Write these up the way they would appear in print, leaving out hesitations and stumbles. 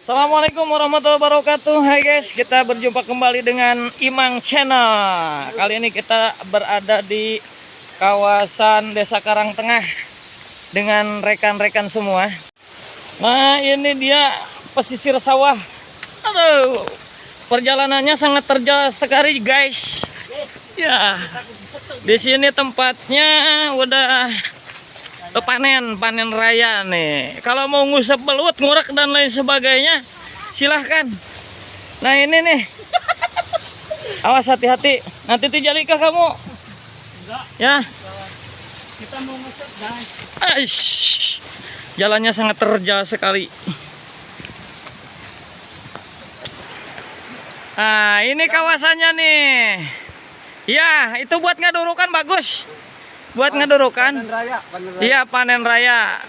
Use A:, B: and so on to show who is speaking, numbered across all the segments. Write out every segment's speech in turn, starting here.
A: Assalamualaikum warahmatullahi wabarakatuh. Hai guys, kita berjumpa kembali dengan Imang Channel. Kali ini kita berada di kawasan Desa Karangtengah dengan rekan-rekan semua. Nah, ini dia pesisir sawah. Aduh, perjalanannya sangat terjal sekali, guys. Ya, di sini tempatnya udah panen, panen raya nih. Kalau mau ngusap belut, ngurek dan lain sebagainya, silahkan. Nah, ini nih. Awas, hati-hati. Nanti tijalikah kamu?
B: Enggak.
A: Ya.
B: Kita mau ngusap, guys.
A: Aish. Jalannya sangat terjal sekali. Nah, ini kawasannya nih. Ya, itu buat ngadurukan bagus. Buat ngadurukan.
C: Panen raya, panen raya.
A: Iya, panen raya.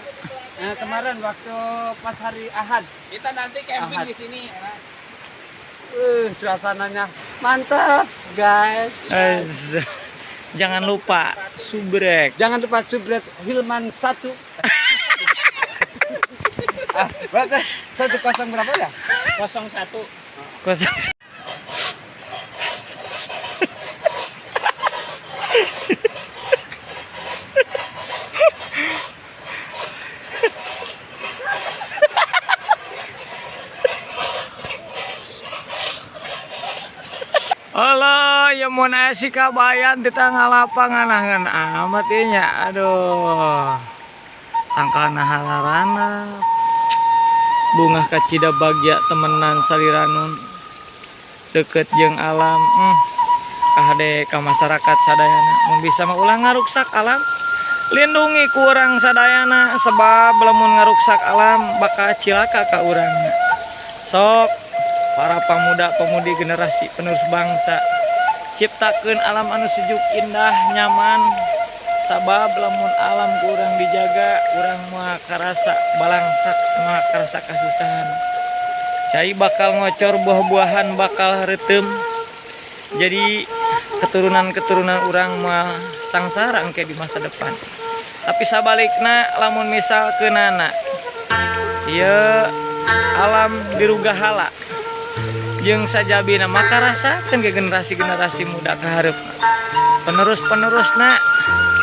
C: Nah, kemarin waktu pas hari Ahad,
B: Kita nanti camping
C: Ahad.
B: di sini, enak.
C: Suasananya mantap, guys.
A: Jangan lupa subrek.
C: Jangan lupa subscribe Hilman 1. Ah, berapa? 10 berapa ya?
B: 01.
A: Kosong. Alah, ya mun aya si kabayan di tengah lapangan ngan amat ieu nya. Aduh. Tangkalna halarana. Bungah kacida bagya temenan saliranun. Deket jeung alam. Kahade ka masyarakat sadayana. Mun bisa mah ulah ngaruksak alam. Lindungi ku urang sadayana sebab lamun ngaruksak alam bakal cilaka ka urangna. Sok para pemuda-pemudi generasi penerus bangsa, ciptakeun alam anu sejuk, indah, nyaman, sabab lamun alam kurang dijaga, urang moal karasa balangsak, moal karasa kasusahan. Cai bakal ngocor, buah-buahan bakal reuteum, jadi keturunan-keturunan urang moal sangsara engke di masa depan. Tapi sabalikna, lamun misal keunana ieu alam dirugahala jeung sajabina, maka rasakeun ke generasi-generasi muda kahareupna, penerus-penerusna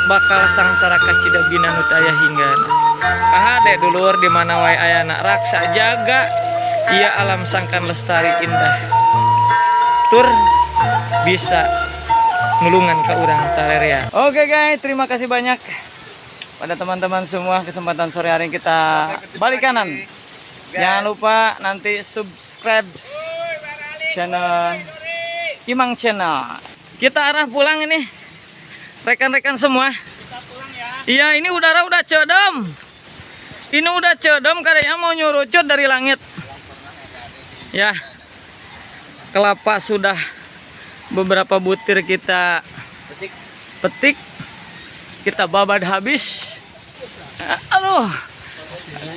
A: bakal sangsara kacida bina nu teu aya hinggana. Kahade dulur di mana wae ayana, raksa jaga ieu alam sangkan lestari, indah, tur bisa nulungan ke urang sarerea. Oke guys, terima kasih banyak pada teman-teman semua. Kesempatan sore hari ini kita balik kanan. Jangan lupa nanti subscribe channel Imang Channel. Kita arah pulang ini, rekan-rekan semua.
B: Kita pulang ya.
A: Iya, ini udara udah cedem. Ini udah cedem, kayaknya mau nyurucut dari langit. Ya, kelapa sudah beberapa butir kita petik, kita babat habis. Aduh,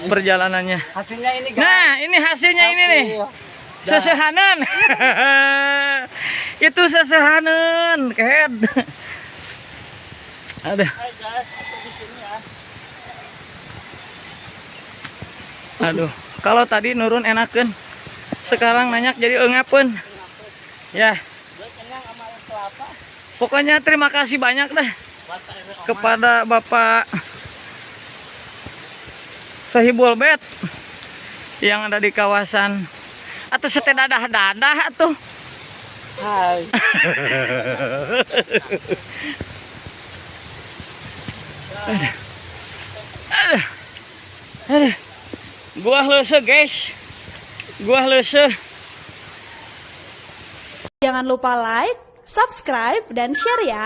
A: perjalanannya.
C: Hasilnya ini, guys.
A: Nah, ini hasilnya ini nih.
C: Hasil.
A: Sesehanan. Itu sesehanan, kehed. Aduh.
B: Hai guys, aku di sini ya.
A: Aduh, kalau tadi nurun enakeun. Sekarang nanjak jadi eungapeun. Ya,
B: Gue kenyang sama air kelapa.
A: Pokoknya terima kasih banyak dah
B: Buat Pak RW Omar.
A: Kepada Bapak Sohibul Bet yang ada di kawasan atau sete dadah-dadah tuh.
C: Hai.
A: Aduh. Aduh. Aduh. Gua leuseuh, guys. Gua leuseuh.
D: Jangan lupa like, subscribe, dan share ya.